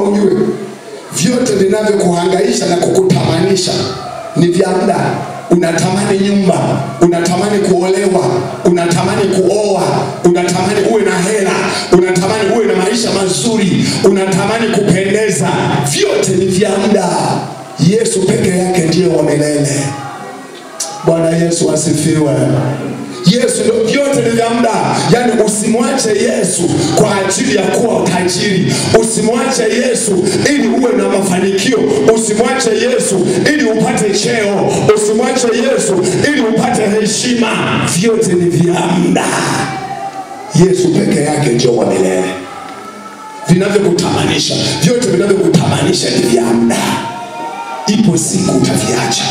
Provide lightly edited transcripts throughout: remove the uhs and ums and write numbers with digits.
Ujue vyote vinavyokuhangaisha na kukutamanisha ni vya muda. Unatamani nyumba, unatamani kuolewa, unatamani kuoa, unatamani uwe na hela, unatamani uwe na maisha mazuri, unatamani kupendeza. Vyote ni vya muda. Yesu peke yake ndiye wa milele. Bwana Yesu asifiwe. Yesu vyote ni vya muda. Yaani usimwache Yesu kwa ajili ya kuwa tajiri. Usimwache Yesu ili uwe na mafanikio. Usimwache Yesu ili upate cheo. Usimwache Yesu ili upate heshima. Vyote ni vya muda. Yesu peke yake ndiye wa milele. Vinavyokutamanisha, vyote vinavyokutamanisha ni vya muda. Ipo siku utaviacha.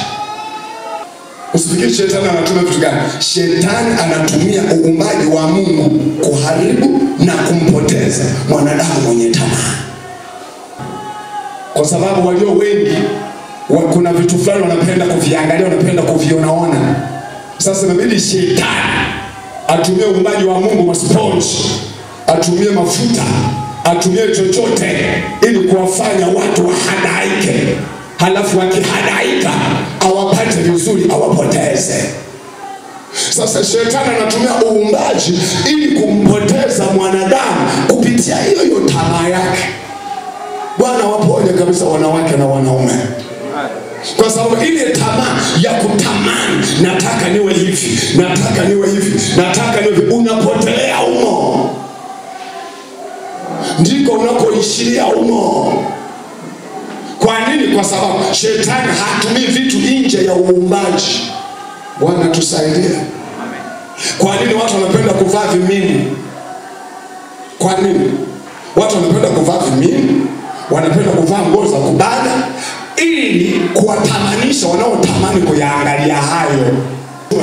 Usifikiri shetani anatumia vitu gani. Shetani anatumia uumbaji wa Mungu kuharibu na kumpoteza mwanadamu mwenye tamaa. Kwa sababu walio wengi kuna vitu fulani wanapenda kuviangalia, wanapenda kuvionaona. Sasa inabidi shetani atumie uumbaji wa Mungu wa sponge, atumie mafuta, atumie chochote ili kuwafanya watu wahadaike. Halafu wakihadaika awapate vizuri, awapoteze. Sasa shetani anatumia uumbaji ili kumpoteza mwanadamu kupitia hiyo hiyo tamaa yake. Bwana waponye kabisa wanawake na wanaume. Kwa sababu ile tamaa ya kutamani, nataka niwe hivi, nataka niwe hivi, nataka niwe hivi, unapotelea umo. Ndiko unakoishiria umo. Kwa nini? Kwa sababu shetani hatumii vitu nje ya uumbaji. Bwana tusaidie. Amen. Kwa nini watu wanapenda kuvaa vimini? Kwa nini watu wanapenda kuvaa vimini? Wanapenda kuvaa nguo za kubana ili kuwatamanisha wanaotamani kuyaangalia hayo.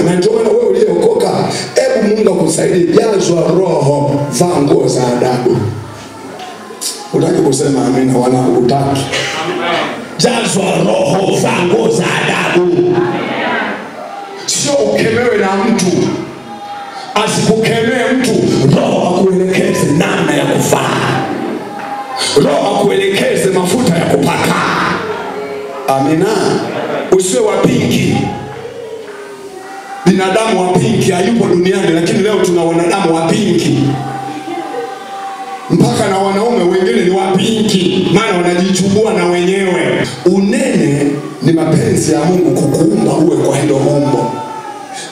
Na ndio maana wewe uliyeokoka, hebu Mungu akusaidie, jazwa Roho, vaa nguo za adabu. Utaki kusema amina wala utaki. Jazwa Roho, vaa nguo za adabu. Sio ukemewe na mtu. Asikukemee mtu, Roho akuelekeze namna ya kuvaa. Roho akuelekeze mafuta ya kupaka. Amina. Usiwe wa pinki. Binadamu wa pinki hayupo duniani, lakini leo tuna wanadamu wa pinki. Mpaka na wanaume wengine ni wa pinki, maana wanajichubua na wenyewe. Unene ni mapenzi ya Mungu kukuumba uwe kwa hilo umbo.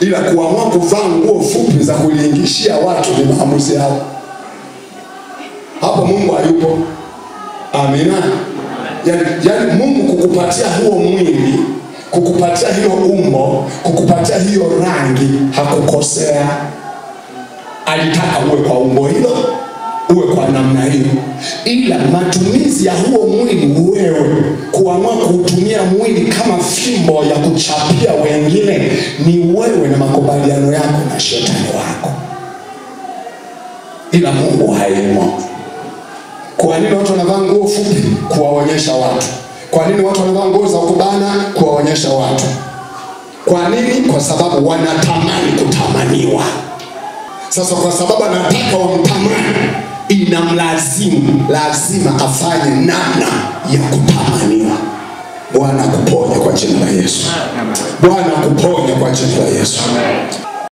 Ila kuamua kuvaa nguo fupi za kuliingishia watu ni maamuzi yao. Hapo Mungu hayupo. Amina. Yaani Mungu kukupatia huo mwili, kukupatia hiyo umbo, kukupatia hiyo rangi, hakukosea. Alitaka uwe kwa umbo hilo, uwe kwa namna hiyo. Ila matumizi ya huo mwili, wewe kuamua kuutumia mwili kama fimbo ya kuchapia wengine, ni wewe na makubaliano yako na shetani wako. Ila Mungu hayumo. Kwa nini watu wanavaa nguo fupi? Kuwaonyesha watu. Kwa nini watu wanavaa nguo za kubana? Kuwaonyesha watu. Kwa nini? Kwa sababu wanatamani kutamaniwa. Sasa kwa sababu anataka wamtamani, inamlazimu lazima afanye namna ya kutamaniwa. Bwana kuponye kwa jina la Yesu. Bwana kuponye kwa jina la Yesu.